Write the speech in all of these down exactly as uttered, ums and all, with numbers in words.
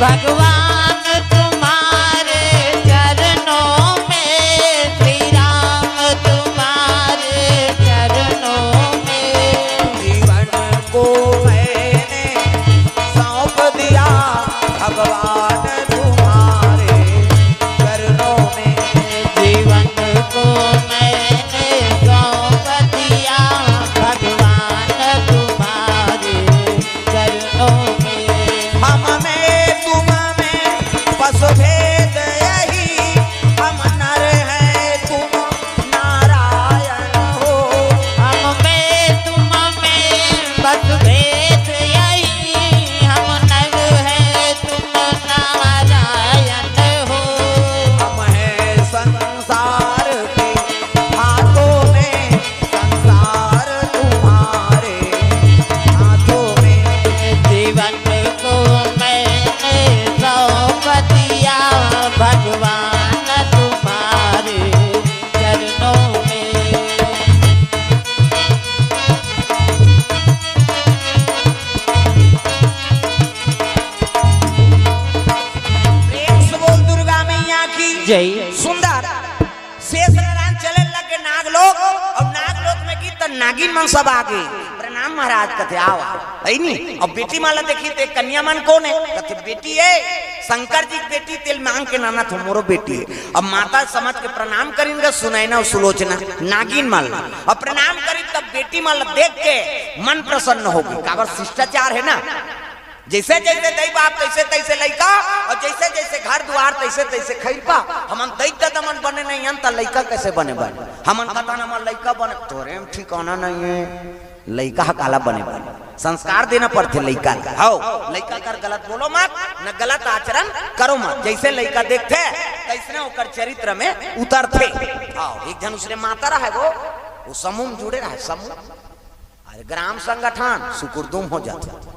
भगवान तुम्हारे चरणों में, श्री राम तुम्हारे चरणों में। जीवन को मैंने सौंप दिया भगवान तुम्हारे चरणों में। जीवन को मैंने सौंप दिया भगवान तुम्हारे चरणों में। हम में तुम में बस भेद यही, हम नर हैं तुम नारायण हो। हम में तुम में बस भेद यही, हम नर हैं तुम नारायण हो। हम हैं संसार के हाथों में, संसार तुम्हारे हाथों में। जीवन को मैंने सौंप दिया भगवान तुम्हारे चरणों में। प्रेम से बोल दुर्गा मैया की जय। सुंदर शेष नारायण चले लगे नागलोक, अउ नागलोक में गिस त नागिन मन सब आगे। प्रणाम महाराज कथे, आओ, आओ। है नी? अउ बेटी मन ला देखिस त कन्या मन कोन हे? कथे बेटी हे, शंकर जी के बेटी, तेला मांग के लानत हों, मोरो बेटी हे। अब माता समझ के प्रणाम करिन गा सुनैना अउ सुलोचना, नागिन मन ला। अब प्रणाम करिन तब बेटी मन ला देख के मन प्रसन्न होगे, काबर शिष्टाचार हे ना। जइसे जइसे दई बाप तइसे तइसे लइका, अउ जइसे जइसे घर दुवार तइसे तइसे खइरपा। हमन दई ददा मन बने नइ हन त लइका कइसे बने बने? हमन कथन हमर लइका बने, तोरे म ठिकाना नइ हे। लइका ह काला बने बने? संस्कार देना पड़थे लइका ल। हव, लइका कर गलत बोलो मत, न गलत आचरण करो मत। जइसे लइका देखथे, तइसने ओकर चरित्र में उतरथे। हव, एक झन उसने माता रहय वो, वो समूह म जुड़े रहय, समूह। अरे ग्राम संगठन सुकुरदुम हो जाथे।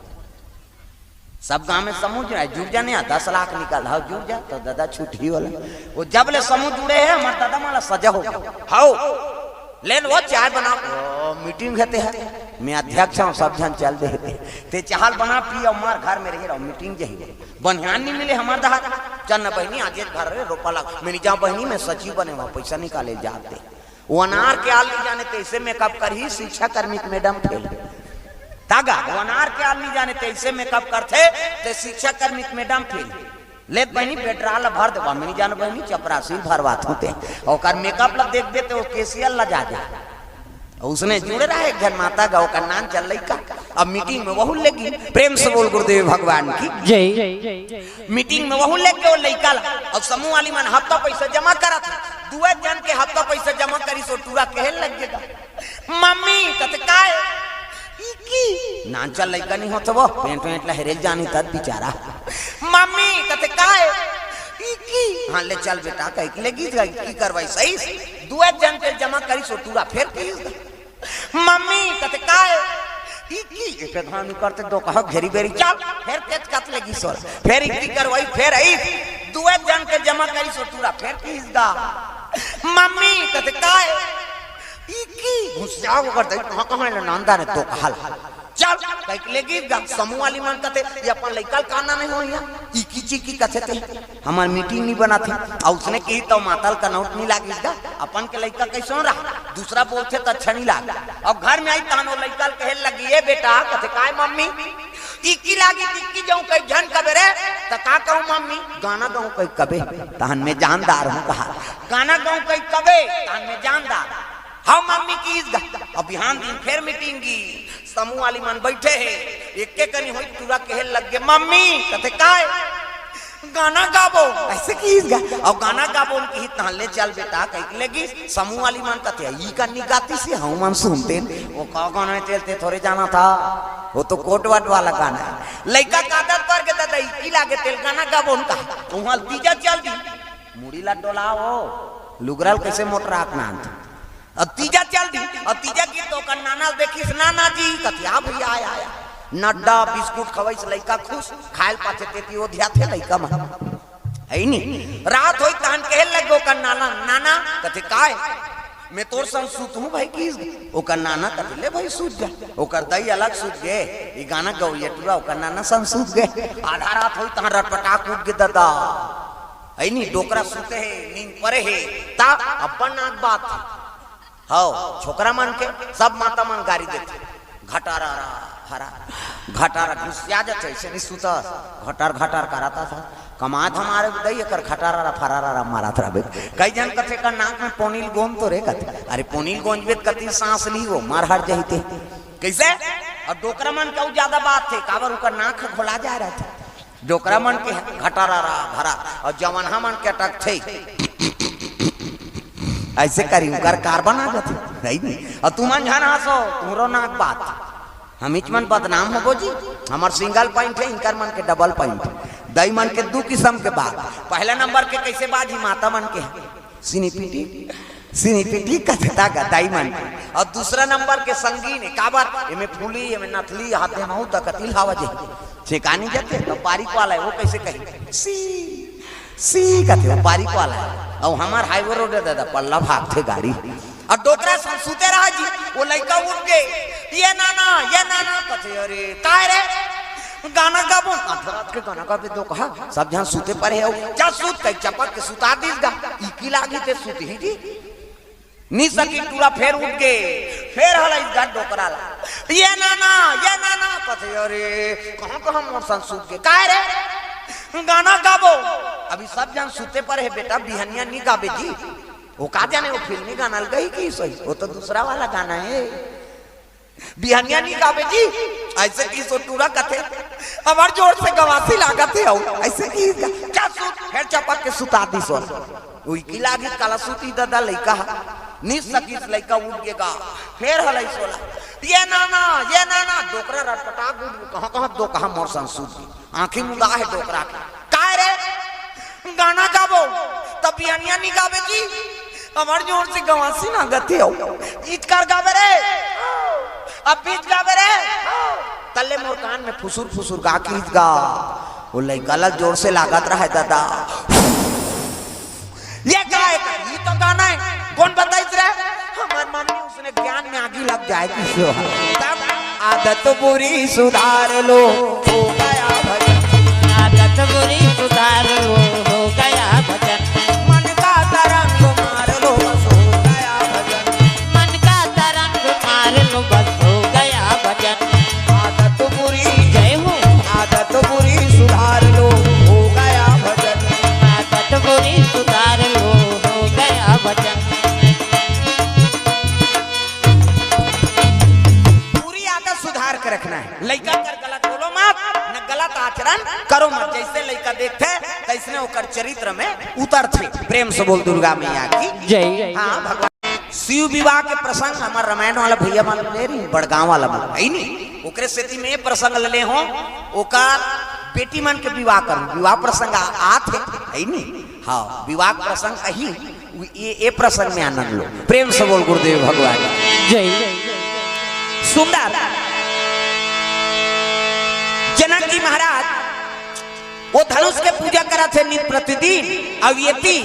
सब गांव में समूह जुड़े, जुड़ जाने, दस लाख निकल, हव जुड़ जा, त ददा छुटही वाला। वो जब ले समूह जुड़े हे, हमर ददा मन ला सजा होगे। हव, ले न वो चाय बना, वो मीटिंग हे तेहा, मैं अध्यक्ष हंव, सब झन चल दे हे। ते चाय ल बना, पी अउ मर, घर में रही रहो, मीटिंग जही। बनिहान नइ मिले हमर डहर, चल न बहिनी, आज एक घर रे रोपा लगा, मैं नइ जांव बहिनी, मैं सचिव बने हंव, पइसा निकाले ल जात हे। वो अनार के आल नइ जाने तइसे मेकअप करही, शिक्षा कर्मी के मैडम फेल। त गा, वो अनार के आल नइ जाने तइसे मेकअप करथे, ते शिक्षा कर्मी के मैडम फेल। ले बहिनी, पेट्रोल भर देवा, मैं नइ जानंव बहिनी, चपरासी ल भरवात हों ते। ओकर मेकअप ला देख देते, वो कैशियर ला जा दे। उसने जुड़े रहय एक झन माता गा, ओकर नान चल लइका। अब मीटिंग में वहू लेगिस। प्रेम से बोल गुरुदेव भगवान की जय। मीटिंग में वहू लेगे वो लइका ला। अब समूह वाली मन हफ्ता पइसा जमा करत हे। दुए झन के हफ्ता पइसा जमा करिस, वो टूरा कहे लग गे गा, मम्मी, कथे काय? इक्की। नानचन लइका नइ होत वो, पेंट वेंट ला हेरे ल जानही तब बिचारा। मम्मी, कथे काय? इक्की। हाँ, ले चल बेटा, कहिके लेगिस गा, इक्की करवाइस सही। दुए झन के जमा करिस, वो टूरा फेर कहिस गा, मम्मी, कथे काय? इक्की। एके घाव नइ करते, दो कहा घेरी बेरी, चल, फेर केचकत लेगिस वो ला, फेर इक्की करवाइस, फेर आइस, दुए झन के जमा करिस, वो टूरा फेर कहिस गा, मम्मी, कथे काय? इक्की। घुसिया के करथे, कहाँ कहाँ ले नांदा ने तो कहल। चल, कहिके लेगिस गा, समूह वाली मन कथे, ये अपन लइका ल काना नइ होही, इक्की चिक्की कथे ते। हमर मीटिंग नइ बनत हे। अउ उसने कहिस त माता ल कनौट नइ लागिस गा, अपन के लइका कइसनो रहा, दूसरा बोलथे त अच्छा नइ लागे। अउ घर में आइस तहन वो लइका ल कहे लगिस, ए बेटा, कथे काय मम्मी? इक्की लागिस, इक्की जऊं कहि झन कबे रे, त का कहूं मम्मी? गाना गऊं कहि कबे, तहन मैं जानदार हंव कहा। गाना गऊं कहि कबे, तहन मैं जानदार। हव मम्मी कहिस गा। अउ बिहान दिन फेर मीटिंग गिस, समूह वाली मन बइठे हे, एके कनी होइस टूरा कहे लग गे, मम्मी, कथे काय? गाना गाबो, अइसे कहिस गा। अउ गाना गाबो ल कहिस, तहन ले चल बेटा, कहिके लेगिस। समूह वाली मन कथे, ई कनी गातिस हे, हमन सुनतेन। वो का गाना हे तेला ते थोरे जानथस, वो तो कोट वाट वाला गाना हे। लइका के आदत पर गे ददा, इक्की लागे तेला गाना गाबो ल कहा। उहां तीजा चल दिस, मुड़ी ला डोलाव, लुगरा ल कइसे मोटरात नानथे। अब तीजा चल दिस, अब तीजा गिस त ओकर नाना ल देखिस, नाना जी, कथे आ भइया, आय, आय। नड्डा बिस्कुट खवइस, लइका खुस, खाय ल पाथे तेती ओधियाथे लइका मन। हइ नी? रात होइस तहन कहे लगे ओकर नाना, नाना, कथे काय? मैं तोर संग सूतहूँ भाई किहिस गा। ओकर नाना कथे, "ले भाई सूत जा।" ओकर दई अलग सूत गे, ई गाना गवइया टूरा, ओकर नाना संग सूत गे। आधा रात होई तहाँ रटपटाक उठ गे ददा। अइनी डोकरा सूते हे, नींद परे हे, ता अब्बड़ नाक बात हे। हव, छोकरा मन के सब माता मन गारी देथे। घटारा रा फरा, घटारा घुसिया जाथे, अइसे नइ सुतस, घटार घटार करत हस। कमात हमारे दई एकर घटारा रा फरारा रा मारत रहिबे। कई झन कथे का नाक में पोनील गोंद तो रे कथे। अरे पोनील गोंजबे त कति सांस ली वो, मर हर जही ते। कइसे? अउ डोकरा मन के अउ जादा बात हे, काबर ओकर नाक ह घोला जाय रहिथे। डोकरा मन के घटारा रा भरा, अउ जवनहा मन के अटकथे। अइसे करी, ओकर कार्बन आ जाथे, सही नहीं? अउ तुमन झन हंसो, तुमरो नाक बात। हमीच मन बदनाम होबो जी, हमर सिंगल पॉइंट हे, इनकर मन के डबल पॉइंट हे। दई मन के दू किसम के बात। पहला नंबर के कइसे बात हे, माता मन के हे। सिनी पीटी, सिनी पीटी कथे ता गा दई मन के। अउ दूसरा नंबर के संगीन हे, काबर? एमे फूली, एमे नथली, हाथे महू तक तिल हवा जे। छेकानी जाथे, त बारीक वाला हे, वो कइसे कही? सी, सी कथे, वो बारीक वाला हे। अउ हमर हाईवे रोड हे ददा, पल्ला भागथे गाड़ी। अउ डोकरा संग सूते रहा जी, वो लइका उठ गे, "ये नाना, ये नाना," कथे, "अरे, काय रे?" "गाना गाबो।" "आधा रात के गाना गाबे दोकहा, सब झन सूते परे हे।" "जा सूत," कहि चपक के सुता दिस गा। "इकी लागी ते सूत ही जी।" नी सकिस टूरा फेर उठ गे, फेर हलइस गा डोकरा ला, "ये नाना, ये नाना," कथे, "अरे, कहाँ कहाँ मोर संग सूत गे, काय रे?" "गाना गाबो।" "अभी सब झन सूते परे हे बेटा, बिहनिया नी गाबे जी।" वो का जाने, वो फिल्मी गाना ल गई कि सही, वो तो दूसरा वाला गाना हे। "बिहनिया नी गाबे जी।" अइसे किहिस वो टूरा कथे, "हमर जोर से गवासी लागत हे।" अउ अइसे किहिस गा, "जा सूत," फेर चपक के सुता दिस वो। उइकी लागी काला सूती ददा लइका ह। नी सकिस लइका उठ गे गा, फेर हलइस ओला, "ये नाना, ये नाना।" डोकरा रटपटाक उठ गे, "कहाँ, कहाँ दोकहा मोर संग सूत गे।" आँखी मुंदा हे डोकरा के। "काय रे? गाना गाबो, त बिहनिया नी गाबे जी?" "हमर जोर से गवासी लागत हे।" "अउ इचकर गाबे रे, अब बीच गाबे रे।" तल्ले मोर कान में फुसुर फुसुर गा किहिस गा। वो लइका ला जोर से लागत रहा हे ददा। "ये का हे? ये तो गाना हे।" "कोन बताइस रे?" "हमर मम्मी, उसने ज्ञान में आगी लग जाए किसी हो।" तब आदत बुरी सुधार लो, हो गया भजन। आदत बुरी सुधार लो, हो गया भजन। मन का तरंग मार लो, बस हो गया भजन। मन का तरंग मार लो, बस हो गया भजन। आदत बुरी, जय हो। आदत बुरी सुधार लो, हो गया भजन। आदत बुरी सुधार लो, हो गया भजन। पूरी आदत सुधार के रखना हे। लइका कर गलत बोलो मत, न गलत आचरण करो मत। जइसे लइका देखथे, तइसने ओकर चरित्र में उतरथे। प्रेम से बोल दुर्गा मैया की जय। हाँ, भगवान शिव विवाह के प्रसंग हमर रामायण वाला भइया मन ले रही, बड़गांव वाला मन, हे नी? ओकरे सेती में ये प्रसंग ले ले हों, ओकर बेटी मन के विवाह करूं, विवाह प्रसंग आ-, आत हे, हे नी? हाँ, विवाह प्रसंग अही, उ-, ये, ये प्रसंग में आनंद लो। प्रेम से बोल गुरुदेव भगवान। जय। सुंदर। जनक जी महाराज वो धनुष के पूजा करत हे नित प्रतिदिन। अब येती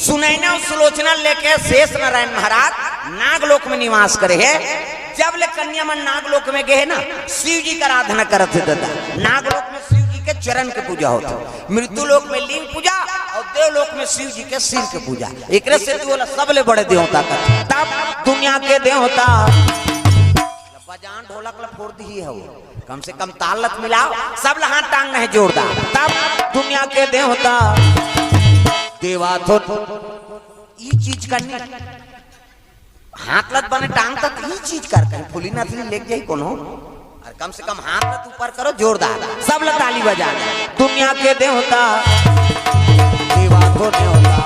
सुनैना अउ सुलोचना लेके शेष नारायण महाराज नागलोक में निवास करे हे। जब ले कन्या मन नागलोक में गे हे ना, शिव जी के आराधना करत हे ददा। नागलोक में शिव जी के चरण के पूजा होथे, मृत्यु लोक में लिंग पूजा अउ देवलोक में शिव जी के सिर के पूजा। एकरे सेती ओला सबले बड़े देवता कथे। तब दुनिया के देवता बजान ढोलक ला फोर दिही हव, कम से कम ताल लत मिलाव, सब ला हाथ टांग नहीं जोरदार। तब दुनिया के देवता देवा थो ई चीज करनी, हाथ लत बने टांग तक ई चीज कर, कहीं फुली नथली लेके जाई कोनो, अउ कम से कम हाथ लत ऊपर करो जोरदार, सब ला ताली बजा। दुनिया के देवता देवा थो देवता,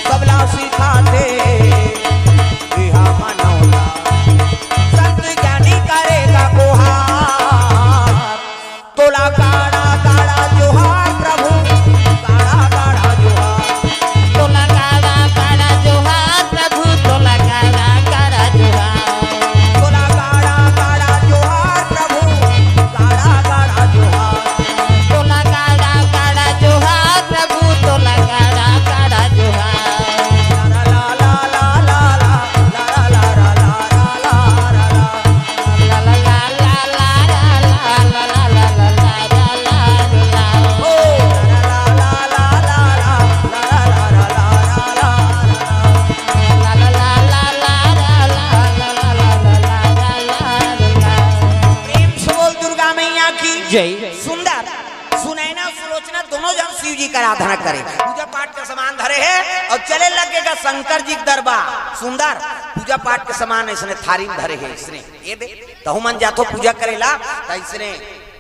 सब ला सिखाथे इहा मनौता। संत ज्ञानी करेगा गुहार, तोला काड़ा काड़ा जोहार प्रभु, काड़ा काड़ा जोहार। तोला काड़ा काड़ा जोहार प्रभु, तोला काड़ा काड़ा जोहार। तोला काड़ा काड़ा जोहार प्रभु, काड़ा काड़ा जोहार। तोला काड़ा काड़ा जोहार प्रभु, तोला काड़ा काड़ा जोहार। ला ला ला ला ला। सुनैना सुलोचना दोनों जन शिव जी के आराधना करे, पूजा पाठ के सामान धरे हे अउ चले लगेगा शंकर जी के दरबार। सुंदर पूजा पाठ के सामान इसने थारी में धरे हे, इसने ये दे, तहु मन जाथो पूजा करे ला, त इसने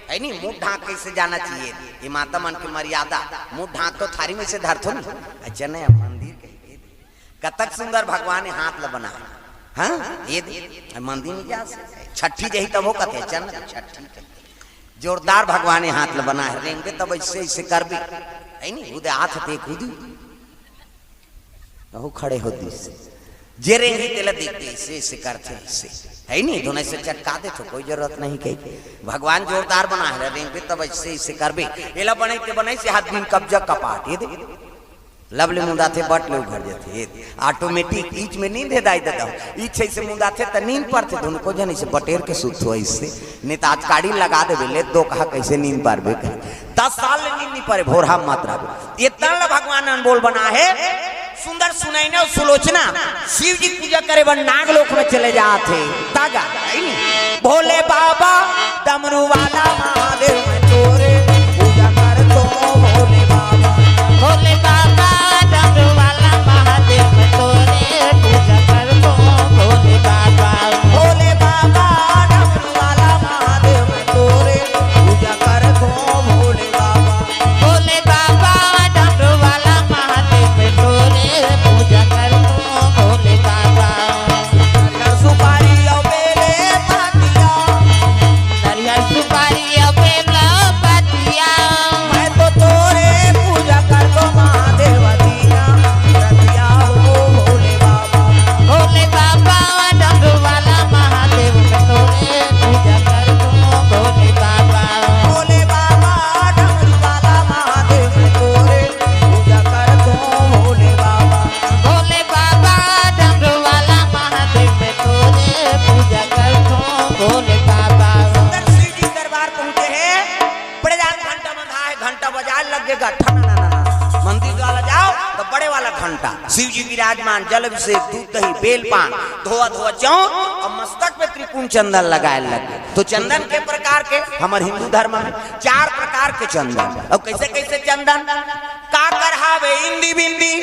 है नी, मुंह ढांक के इसे जाना चाहिए। ये माता मन के मर्यादा, मुंह ढांक तो थारी में से धरथो नी। अच्छा नहीं, मंदिर कहिके कतक सुंदर भगवान ये हाथ ल बना। हाँ, ये दे, मंदिर में जा से छठी जही तब हो कथे चल छठी कहिके। जोरदार भगवान ये हाथ ल बना है, रेंगबे तब ऐसे ऐसे करबे, है नी, उदे हाथ ते खुद अहू खड़े हो दिस। जे रेंगी तेला देख दे, ऐसे ऐसे करथे, ऐसे है नी, दोनों ऐसे चटका दे तो कोई जरूरत नहीं कही। भगवान जोरदार बना है, रेंगबे तब ऐसे ऐसे करबे, एला बने ते बने से हाथ बिन कब्जा कपाट, ये दे। लब ले मुंदाथे, बट ले उघर जाथे। ये ऑटोमेटिक ईच में नींद हे दाई ददा। ईच ऐसे मुंदाथे त नींद परथे, दोनों को जन इसे बटेर के सुत हो इससे। नहीं तो आज काड़ी लगा देबे, ले दो कहा कैसे नींद पारबे कहे। दस साल ले नींद नहीं परे, भोरहा मात्रा। ये तन ल भगवान अनमोल बना है। सुंदर सुनैना सुलोचना शिव जी पूजा करे बर नागलोक में चले जात हे। तागा, है नी? भोले बाबा डमरू वाला महादेव मैं तोरे पूजा करथों भोले बाबा। भोले बाबा डमरू वाला महादेव मैं तोरे पूजा करथों भोले बाबा। भोले बाबा डमरू वाला महादेव मैं तोरे पूजा करथों भोले बाबा। भोले बाबा डमरू वाला महादेव मैं तोरे पूजा करथों भोले बाबा। नरियर सुपारी अउ बेले पतिया। नरियर सुपारी अउ बेल पतिया। मैं तो तोरे पूजा करथों महादेव दीना रतिया हो भोले बाबा। भोले बाबा डमरू वाला महादेव मैं तोरे पूजा करथों भोले बाबा। भोले बाबा डमरू वाला महादेव मैं तोरे पूजा करथों भोले बाबा। भोले बाबा डमरू वाला महादेव मैं तोरे पूजा करथों भोले बाबा। सुंदर शिव जी दरबार पहुंचे हैं, बड़े जान घंटा बंधा है, घंटा बजाए लग गए, घंटा ना, ना, ना, ना। मंदिर वाला जाओ तो बड़े वाला घंटा, शिव जी विराजमान, जल अभिषेक, दूध दही, बेल पान, धोआ धोआ चौं और मस्तक पे त्रिपुंड चंदन लगाए लग गए। तो चंदन के प्रकार के हमर हिंदू धर्म में चार प्रकार के चंदन। और कैसे कैसे चंदन? काकर हावे इंदी बिंदी,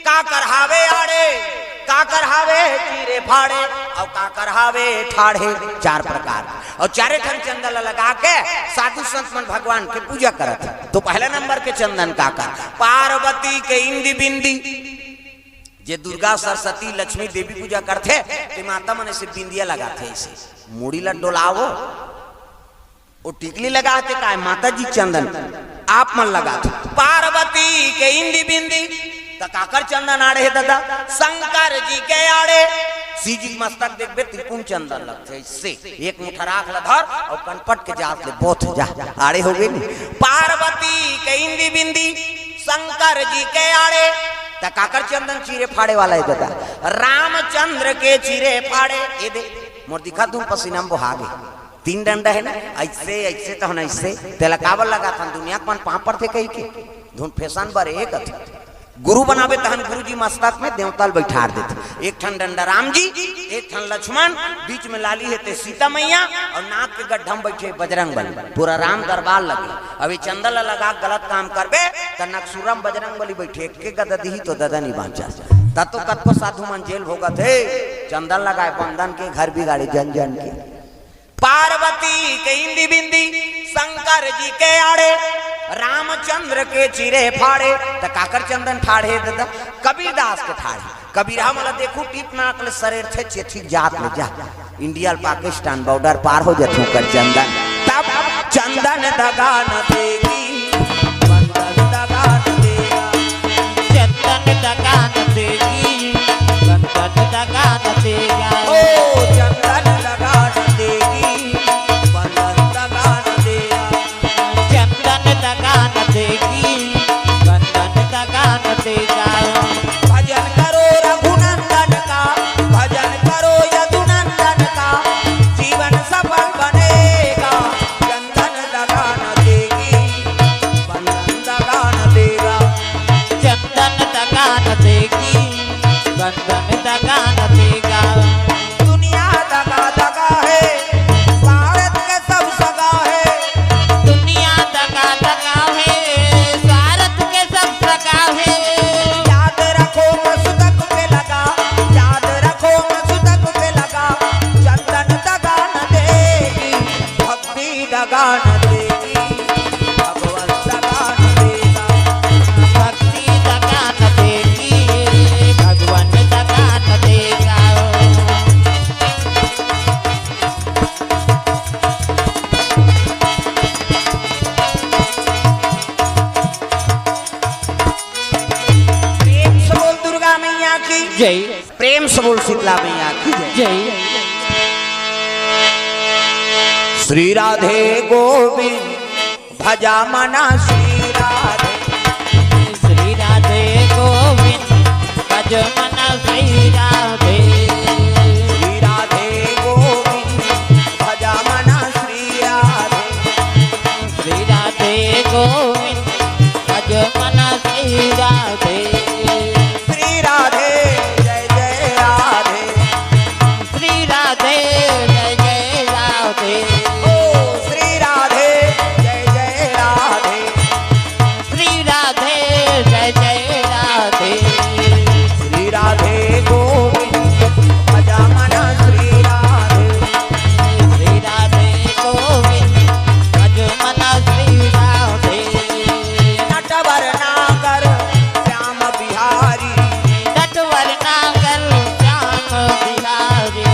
काकर हावे आड़े, काकर हावे चीरे फाड़े, और काकर हावे ठाढ़े। चार प्रकार। और चारे ठन चंदन ल लगा के साधु संत मन भगवान के पूजा करत हे। तो पहला नंबर के चंदन काकर? पार्वती के इंदी बिंदी। जे दुर्गा, सरस्वती, लक्ष्मी, देवी पूजा करथे, ते माता मन ऐसे बिंदिया लगाथे, ऐसे मुड़ी ला डोलावो, ओ टिकली लगाथे, काय माता जी चंदन आप मन लगाथे। पार्वती के इंदी बिंदी, त काकर चंदन आड़े हे ददा? शंकर जी के आड़े। शिव जी के मस्तक देखबे, त्रिपुंड चंदन लगथे, ऐसे एक मुठा राख ला धर अउ कनपट के जात ले बोथ जा, आड़े हो गए नी। पार्वती के इंदी बिंदी, शंकर जी के आड़े, त काकर चंदन चीरे फाड़े वाला हे ददा? रामचंद्र के चीरे फाड़े। ये दे, मोर दिखा दूं, पसीना में बोहा गे। तीन डंडा हे ना, ऐसे, ऐसे तो ना, ऐसे। तेला काबर लगाथन? दुनिया के मन पांव परथे कहिके। धुन फैशन बर एक अथे। गुरु बनाबे तहन गुरु जी मस्तक में देवता ल बैठार देथे। एक ठन डंडा राम जी, एक ठन लक्ष्मण, बीच में लाली हे ते सीता मैया, और नाक के गड्ढा में बैठे बजरंग बली। पूरा राम दरबार लगे। अब ये चंदन ल लगा के गलत काम करबे, त नकसुरम बजरंग बली बैठे, एक के गदा दिही तो ददा नहीं बांचा। त तो कतको साधु मन जेल भोगत हे, चंदन लगाए बंदन के, घर बिगाड़े जन जन के। पार्वती के इंदी बिंदी, शंकर जी के आड़े, रामचंद्र के चीरे फाड़े, त काकर चंदन ठाढ़े ददा? कबीरदास के ठाढ़े। कबीरहा मोला देखू, टीप नाक ले सरेर थे, चेथी जात ले जा। इंडिया ले पाकिस्तान बॉर्डर पार हो जाथू कर चंदन। तब चंदन दगा न देगी, बंदन दगा न देगा। चंदन दगा न देगी, बंदन दगा न देगा। ओ चंदन दगा न देगी, बंदन दगा न देगा। चंदन दगा न देगी, बंदन दगा न देगा। भजन करो रघुनंदन का, भजन करो यदुनंदन का, जीवन सफल बनेगा। चंदन दगा न देगी, बंदन दगा न देगा। चंदन दगा न देगी, बंदन दगा न देगा। दुनिया दगा दगा है, भारत के सब सगा है। दुनिया दगा दगा है, जय। प्रेम से बोल शीतला मैया की जय। जय। श्री राधे गोविंद भजा मना श्री राधे। श्री राधे गोविंद भज मना श्री राधे। श्री राधे गोविंद भजा मना श्री राधे। श्री राधे गोविंद भज मना श्री राधे। श्री राधे जय जय राधे। श्री राधे जय जय राधे। ओ श्री राधे जय जय राधे। श्री राधे जय जय राधे। श्री राधे गोविंद भजा मना श्री राधे। श्री राधे गोविंद भज मना श्री राधे। नटवर नागर श्याम बिहारी। नटवर नागर श्याम बिहारी।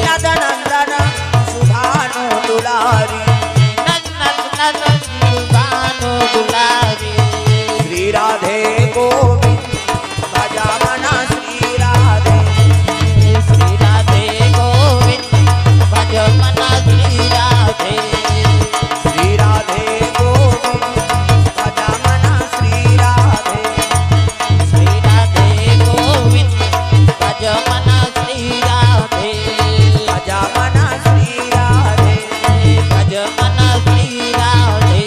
नद नंदन सुधानु दुलारी। नद नंदन सुधानु दुलारी। श्री राधे गोविंद भजा मना श्री राधे। श्री राधे गोविंद भज मना श्री राधे। श्री राधे गोविंद भजा मना श्री राधे। श्री राधे गोविंद भज मना श्री राधे। भजा मना श्री राधे। भज मना श्री राधे।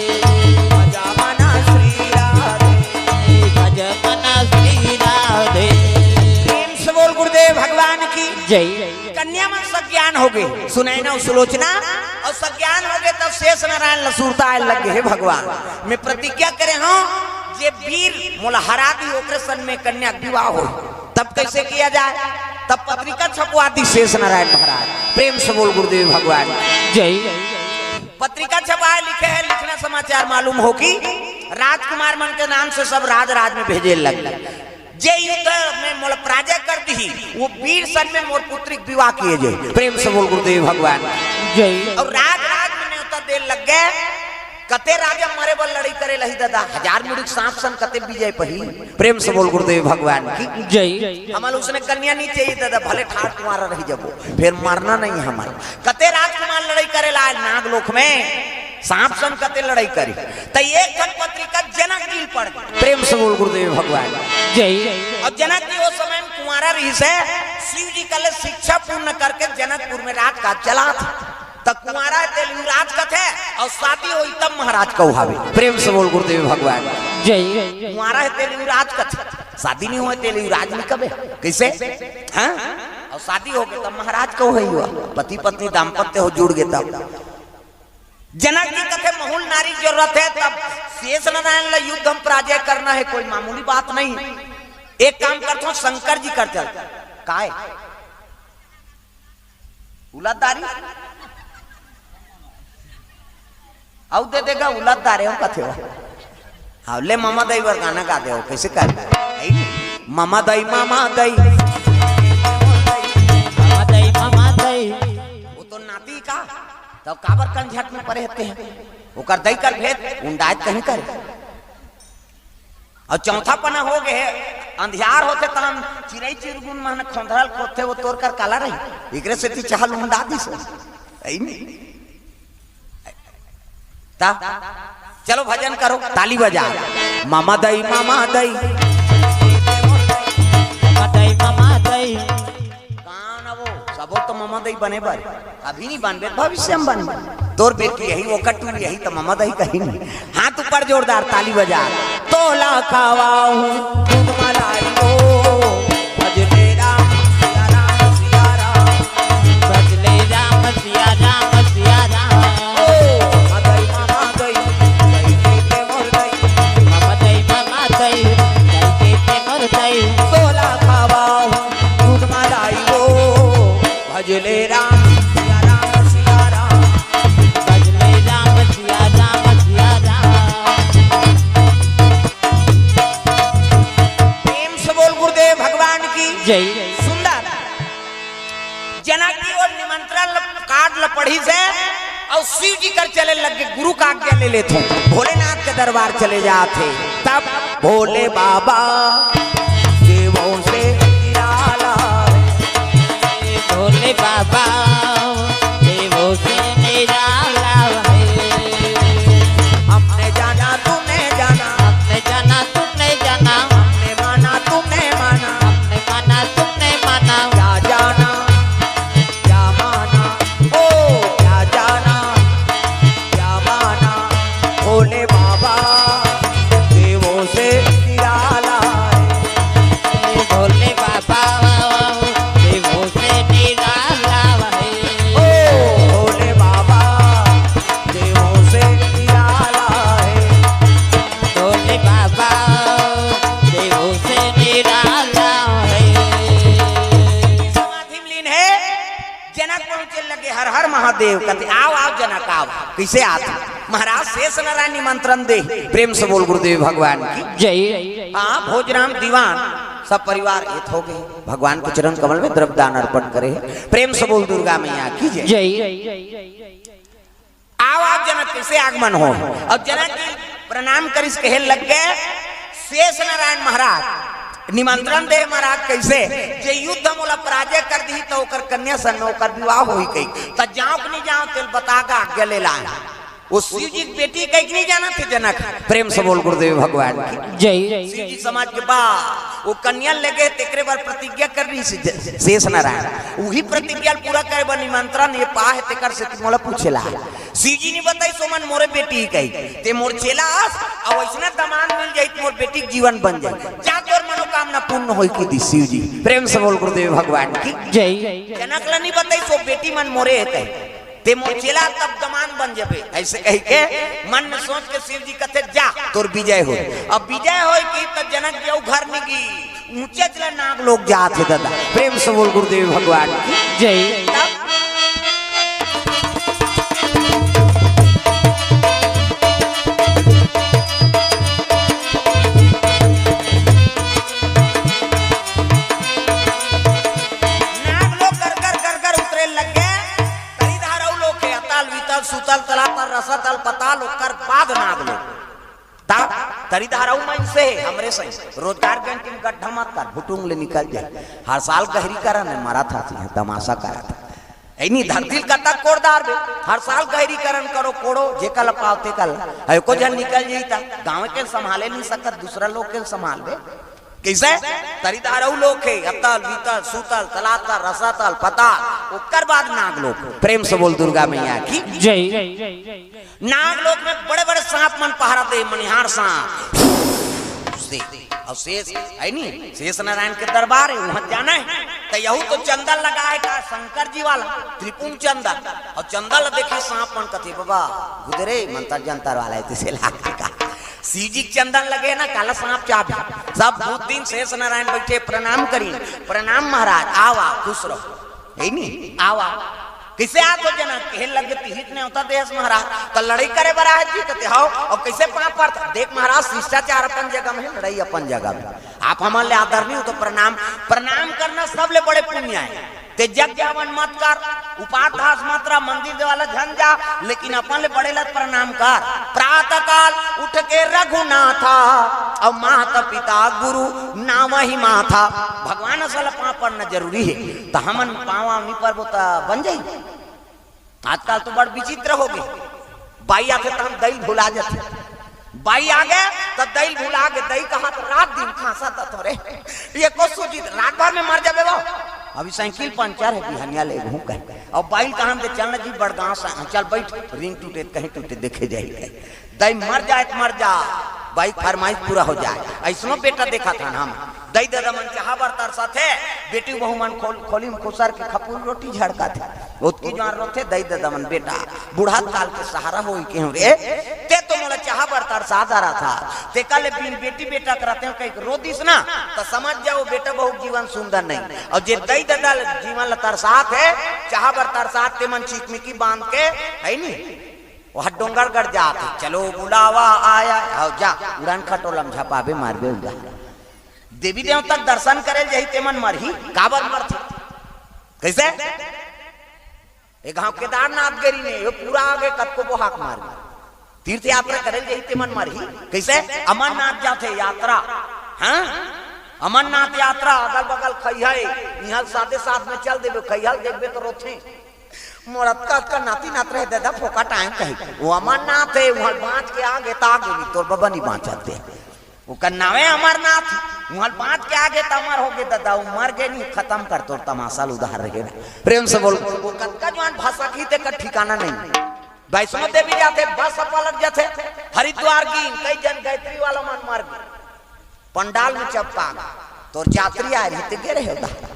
भजा मना श्री राधे। भज मना श्री राधे। प्रेम से बोल गुरुदेव भगवान की जय। कन्या मन सज्ञान हो गे, सुनैना अउ सुलोचना, अउ सज्ञान हो गे तब शेष नारायण ल सुरता आए लग गे, हे भगवान, मैं प्रतिज्ञा करे हंव, जे वीर मोला हरा दी, ओकरे सन में कन्या के विवाह हो। तब कैसे किया जाए? तब पत्रिका छपवा दी शेष नारायण महाराज। प्रेम से बोल गुरुदेव भगवान जय। पत्रिका छपाए लिखे हे, लिखना समाचार मालूम हो कि राजकुमार मन के नाम से सब राज राज में भेजे लग गे। जे युद्ध में मोला पराजय कर दिही, वो वीर सन में मोर पुत्री के विवाह किए जाए। प्रेम से बोल गुरुदेव भगवान जय। अउ राज राज में नेवता दे लग गे। कते राजा मरे बर लड़ई करे लही दादा, हजार मुड़ी के सांप सन कते विजय पही। प्रेम से बोल गुरुदेव भगवान की जय। हमन उसने कन्या नहीं चाहिए दादा, भले ठाठ तुम्हारा रही जबो, फिर मरना नहीं हमारा। कते राजकुमार लड़ई करे ला नागलोक में, सांप सन कते लड़ई करी। त एक ठन पत्रिका जनक जी ल पड़ गे। प्रेम से बोल गुरुदेव भगवान जय। अउ जनक जी ओ समय में कुंवारा रहिस हे, शिव जी कहले शिक्षा पूर्ण करके जनकपुर में राजकाज चलात। त कुंवारा हे तेला युवराज कथे, अउ शादी होही तब महाराज कहवाबे। प्रेम से बोल गुरुदेव भगवान जय। कुंवारा हे तेला युवराज कथे, शादी नहीं होय तेला युवराज नहीं कबे। कैसे? हाँ? अउ शादी हो गे तब महाराज कहवाही हुआ, पति पत्नी दाम्पत्य हो जुड़ गे तब। जनक जी कथे महूल नारी जरूरत हे, तब शेष नारायण ला युद्ध हम पराजय करना हे, कोई मामूली बात नहीं। एक काम करथों, शंकर जी कर चल। काय? उलद दारी? अउ दे देगा उलद दारे हो कथे हो। हाँ, ले ममा दई बर गाना गा दे हो, कैसे कर? ममा दई, ममा दई। ममा दई, ममा दई। वो तो नाती का, तब काबर कंझट में पड़े हते हैं? ओकर दई कर भेद, उंडायत कहीं करे। अउ चौथा पना हो गे हे, अंधियार होथे त हम चिरई चिरगुन मन खोंधरल खोदथे, वो तोर कर काला रही, एकरे सेती चहल उंडा दिस। अइनी। ता, चलो भजन करो, ताली बजा। ममा दई, ममा दई। ममा दई, ममा दई। कौन वो? सबो तो ममा दई बने बर। अभी नहीं बनबे, भविष्य में बनबे। तोर बेटी यही, वो कटू यही, तो ममा दई कहीं नहीं। हाथ ऊपर जोरदार, ताली बजा। तोला खावा हूँ, दूध मलाई हो। भजले राम, सिया राम, सिया राम। भजले राम, सिया राम, सिया राम। ओ, ममा दई, ममा दई, दई दे दे मोर दई। ममा दई, ममा दई, दई दे दे मोर दई। तोला खावा हूँ, दूध मलाई हो। भजले राम, सिया राम, सिया राम। भजले राम, सिया राम, सिया राम। प्रेम से बोल गुरुदेव भगवान की जय। सुंदर। जनक जी वो निमंत्रण ल-, कार्ड ल पढ़िस हे अउ शिव जी कर चले लग गे, गुरु का आज्ञा ले लेथों, भोलेनाथ के दरबार चले जाथे। तब भोले बाबा देवों से निराला, महादेव कथे, "आव, आव जनक, आव।" कइसे आत? महाराज शेष नारायण निमंत्रण दे। प्रेम से बोल गुरुदेव भगवान की। जय। हाँ, भोजराम दीवान सब परिवार एत होगे, भगवान के चरण कमल में द्रव्य दान अर्पण करे हे। प्रेम से बोल दुर्गा मैया की जय। जय। आव, आव जनक, कइसे आगमन हो? अउ जनक जी प्रणाम करिस, कहे लग गे, "शेष नारायण महाराज निमंत्रण दे महाराज, कइसे? जे युद्ध मोला पराजय कर दिही, त ओकर कन्या संग ओकर विवाह होही कही, त जाव कि नहीं जाव, तेल बता गा, आज्ञा ले लाए।" ओ शिव जी के बेटी कही कि नहीं जानत हे जनक? प्रेम से बोल गुरुदेव भगवान की। जय। शिव जी समझ के बा, ओ कन्या लेगे, तेकरे बर प्रतिज्ञा कर रही ज-, शेष नारायण। उही प्रतिज्ञा ल पूरा करे बर निमंत्रण ये पा हे, तेकर से मोला पूछे ला। शिव जी नहीं बताइस ओ मन मोरे बेटी कही, "ते मोर चेला अस, अउ अइसना दमांद मिल जाही त मोर बेटी के जीवन बन जाही। जा तोर मनोकामना पूर्ण होही," कहि दिस शिव जी। प्रेम से बोल गुरुदेव भगवान की। जय। जनक ला नहीं बताइस ओ बेटी मन मोरे हे कही, "ते मोर चेला तब दमांद बन जबे," अइसे कहि के मन में सोच के शिव जी कथे, "जा तोर विजय होही।" अब विजय होही कि त जनक जी अउ घर नहीं गी, ऊंचे चला नाग लोक जात हे दादा। प्रेम से बोल गुरुदेव भगवान की। जय। तब नाग लोक गरगर गरगर उतरे लग गे। तरी धारऊ लोक हे, अतल, वितल, सुतल, तलातल, रसतल, पताल, ओकर बाद नाग लोक। ता तरी धारऊ मइनसे हे, हमरे सही। रोजगार गारंटी में गड्ढा मत कर, भुटुंग ले निकल जाए। हर साल गहरीकरण हे, मरत हस, तमाशा करत हे। ए नी, धरती ल कतक कोड़ डारबे, हर साल गहरीकरण करो, कोड़ो, जेकर ल पाव तेकर ल। अउ एको झन निकल जाही त गाँव के संभाले नहीं सकत, दूसरा लोग के संभालबे। कइसे? तरी धारऊ लोक हे, अतल, वितल, सुतल, तलातल, रसतल, पताल, ओकर बाद नाग लोक। प्रेम से बोल दुर्गा मैया की। जय। नाग लोक में बड़े-बड़े सांप मन पहरा दे, मनिहार सांप। से, अउ शेष, हे नी, शेष नारायण के दरबार हे, उहाँ जाना हे। त यहू तो चंदन लगा हे का, शंकर जी वाला, त्रिपुंड चंदन। अउ चंदन ल देखे सांप मन कथे, "बाबा, गुदरे, मंतर जंतर वाला हे, तइसे लागथे का?" शिव जी के चंदन लगे ना, काला सांप चाबही। सब भूत दिन शेष नारायण बइठे, प्रणाम करिन, "प्रणाम महाराज, आव, आव, खुश रहो।" हे नी, आव, आव। कइसे आत हो जनक? कहे लगे, "तिही त नेवता दे हस महाराज, त लड़ई करे बर आए हस जी?" कथे, "हव।" "अउ कइसे पाँव परत?" "देख महाराज, शिष्टाचार अपन जगह में हे, लड़ई अपन जगह में। आप हमन ले आदर नहीं हो त प्रणाम, प्रणाम करना सबले बड़े पुण्य हे। ते यज्ञ हवन मत कर, उपास मत रह, मंदिर देवाला झन जा, लेकिन अपन ले बड़े ला प्रणाम कर।" प्रातः काल उठ के रघुनाथा, अउ माता पिता गुरु नावहि माथा। भगवान असन ला पाँव परना जरूरी हे। त हमन पाँव वाँव नी परबो त बन जाही? आजकल तो बड़ विचित्र होगे। बाई आथे त हम दई ल भुला जाथे। बाई आगे त दई ल भुला गे, दई कहत रात दिन खांसत हस रे। एको सूझी, रात भर में मर जाबे वो। अभी साइकिल पंचर हे, बिहनिया लेगहूँ कहे। अउ बाई ल कहन दे, "चल न जी बड़गांव से, चल बइठ, रिंग टूटे त कहीं टूटे, देखे जाही।" दई मर जाए त मर जा, बाई के फरमाइश पूरा हो जाए। अइसनो बेटा देखत हन हम, दई ददा मन चाहा बर तरसत हे, बेटी बहू मन खोल-, खोली में खुसर के खपुरी रोटी झड़कत हे। ओतकी जुवार रोथे दई ददा मन, "बेटा, बुढ़त काल के सहारा होई के हूँ रे, ते तो मोला चाहा बर तरसा डरत हस, तेकर ले बिन बेटी बेटा के रतेंव कहिके रो दिस ना, त समझ जा वो बेटा बहू के जीवन सुंदर नहीं।" अउ जे दई ददा ल जीवन ल तरसात हे, चाहा बर तरसात, ते मन चिकमिकी बांध के, हे नी, ओहा डोंगरगढ़ जात हे, "चलो बुलावा आया है।" हव जा, उड़न खटोला म झपाबे, मारबे उड़ा। देवी देवता के दर्शन करे ल जाही, ते मन मरही, काबर मरथे? कइसे? ए गांव केदारनाथ गे रिहिन, ये पूरा आगे कतको बोहाक मारबे। तीर्थ यात्रा करे ल जाही, ते मन मरही। कइसे? अमरनाथ जाथे यात्रा, हाँ? अमरनाथ यात्रा, अगल बगल खइहा हे, इहाँ साथे साथ में चल देबे, खइहा ल देखबे त रोथे। मोर अतका अतका नाती नात रहे ददा, फोकट आएंव कही। वो अमरनाथ हे, उहाँ बाँच के आगे त आगे, नहीं तोर बबा नहीं बाँचत हे। ओकर नावे अमरनाथ, उहाँ बाँच के आगे त अमर होगे ददा, वो मर गे नहीं, खतम कर तोर तमाशा ल, उधार रहे ना। प्रेम से बोल, वो कतका जुवान भसकही तेकर ठिकाना नहीं। वैष्णो देवी जाथे, बस पलट जाथे, हरिद्वार गिन, कई झन गायत्री वाला मन मर गे। पंडाल में चपका गे, तोर जात्री आए रहिथे, गे रहे होता।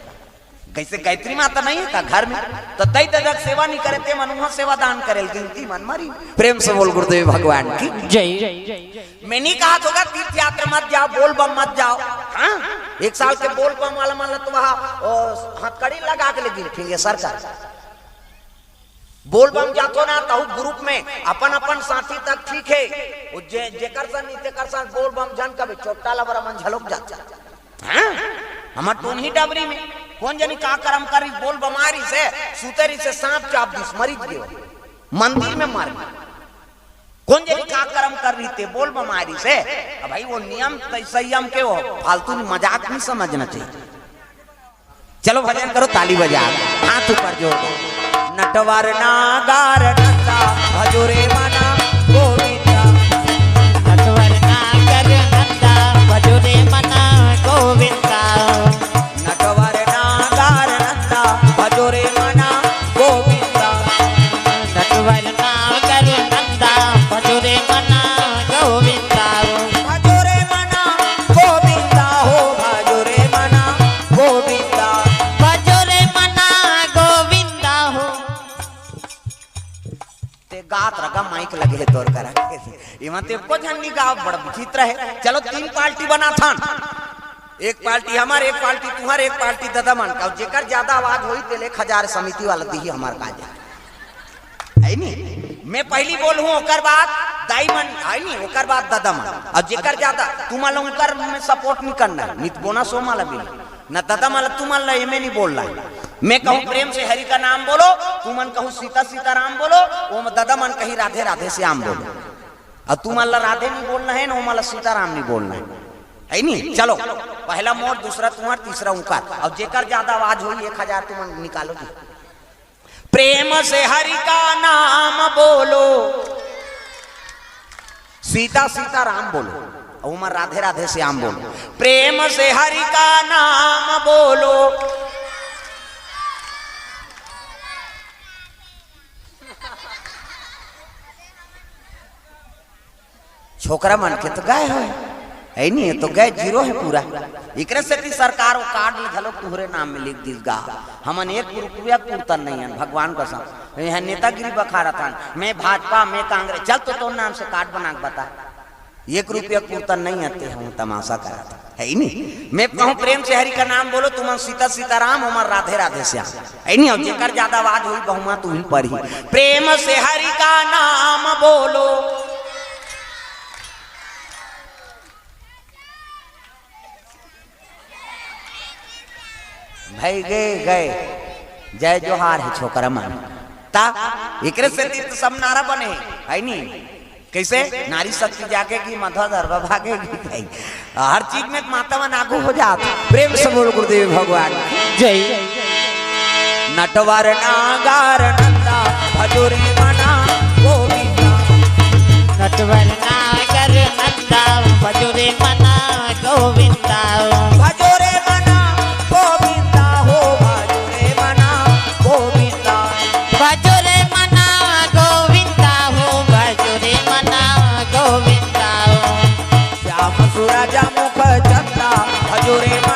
कइसे गायत्री माता नहीं हे का घर में? त दई ददा के सेवा नहीं करे, ते मन उहाँ सेवा दान करे ल गिन, ते मन मरिन। प्रेम से बोल गुरुदेव भगवान की। जय। मैं नहीं कहत हों गा तीर्थ यात्रा मत जाव, बोल बम मत जाव। हाँ, एक साल के बोल बम वाला मन ल तो वहाँ, ओ, हथकड़ी लगा के ले गिन, ठीक हे सरकार। बोल बम जाथो ना, तहू group में अपन अपन साथी तक ठीक हे, वो जे, जेकर सन नहीं तेकर सन बोल बम झन कबे, चोट्टा लबरा मन झलोक जाथे। हाँ? हमर टोनही डबरी में कोन जनी का करम कर रही, बोल बम आ रही से, सुते रही से, सांप चाप दिस, मरीच गयो, मंदिर में मर गयो। कोन जनी का करम कर रही ते, बोल बम आ रही से। अब भाई वो नियम तय संयम के हो, फालतू में मजाक नहीं समझना चाहिए। चलो भजन करो, ताली बजा, हाथ ऊपर जोड़ दो। नटवर नागर नंदा भजो रे मना गोविंदा। नटवर नागर नंदा भजो रे मना गोविंदा। नटवर नागर नंदा भजो रे मना गोविंदा। नटवर नागर नंदा भजो रे मना गोविंदा। भजो रे मना गोविंदा हो, भजो रे मना गोविंदा। भजो रे मना गोविंदा हो। ते गात रगा माइक लगे हे तोर करा। इमा ते एको झन नी गाव, बड़ा विचित्र हे। चलो तीन पार्टी बनाथन, एक पार्टी हमर, एक पार्टी तुहर, एक पार्टी ददा मन का। जेकर ज्यादा आवाज होई तेले एक हजार समिति वाला दिही हमर काज हे। है नी? मैं पहली बोलहूँ, ओकर बाद दाई मन, है नी? ओकर बाद ददा मन। और जेकर ज्यादा, तुमन ला ओकर में support नहीं करना है। नित बोना सो माला मिली। न ददा मन ला, तुमन ला एमे नहीं बोलना है। मैं कहूँ प्रेम से हरि का नाम बोलो, तुमन कहूँ सीता सीताराम बोलो, वो ददा मन कहीं राधे राधे श्याम बोलो। और तुमन ला राधे नहीं बोलना है, न ओमन ला सीताराम नहीं बोलना है। है नी? चलो, पहला मोर, दूसरा तुम्हार, तीसरा उनकर। और जेकर ज्यादा आवाज होई, एक हजार तुमन निकालो जी। प्रेम से हरि का नाम बोलो। सीता सीता राम बोलो, ओमन राधे राधे श्याम बोलो। प्रेम से हरि का नाम बोलो। छोकरा मन के तो गए होय, है नी, ये तो गए, zero हे पूरा। एकरे सेती सरकार वो card ल घलो तुहरे नाम में लिख दिस गा। हमन एक रुपया के पुरतन नहीं हन, भगवान कसम। यहाँ नेतागिरी बखारत हन, मैं भाजपा, मैं कांग्रेस। चल तो तोर नाम से card बना के बता, एक रुपया के पुरतन नहीं आते हम तमाशा करत। है ही नहीं। मैं कहूँ प्रेम से हरि का नाम बोलो, तुमन सीता सीताराम, ओमन राधे राधे श्याम। है नहीं, और जेकर ज्यादा आवाज होई, बहुमत उही पर ही। प्रेम से हरि का नाम बोलो। भाई गए, गए। जय जोहार हे छोकरा मन। ता एकरे सेती तो सब नारा बने हे, है नी? कैसे? नारी शक्ति जागेगी, माता धरवा भागेगी भाई। हर चीज में माता मन आगू हो जात। प्रेम से बोल गुरुदेव भगवान जय। नटवर नागर नंदा भजो रे मना गोविंदा। नटवर नागर नंदा भजो रे मना गोविंदा। भजो रे मना गोविंदा हो, भजो रे मना गोविंदा। भजो रे मना गोविंदा हो, भजो रे मना गोविंदा हो। श्याम सुरज मुख चंदा भजो रे मना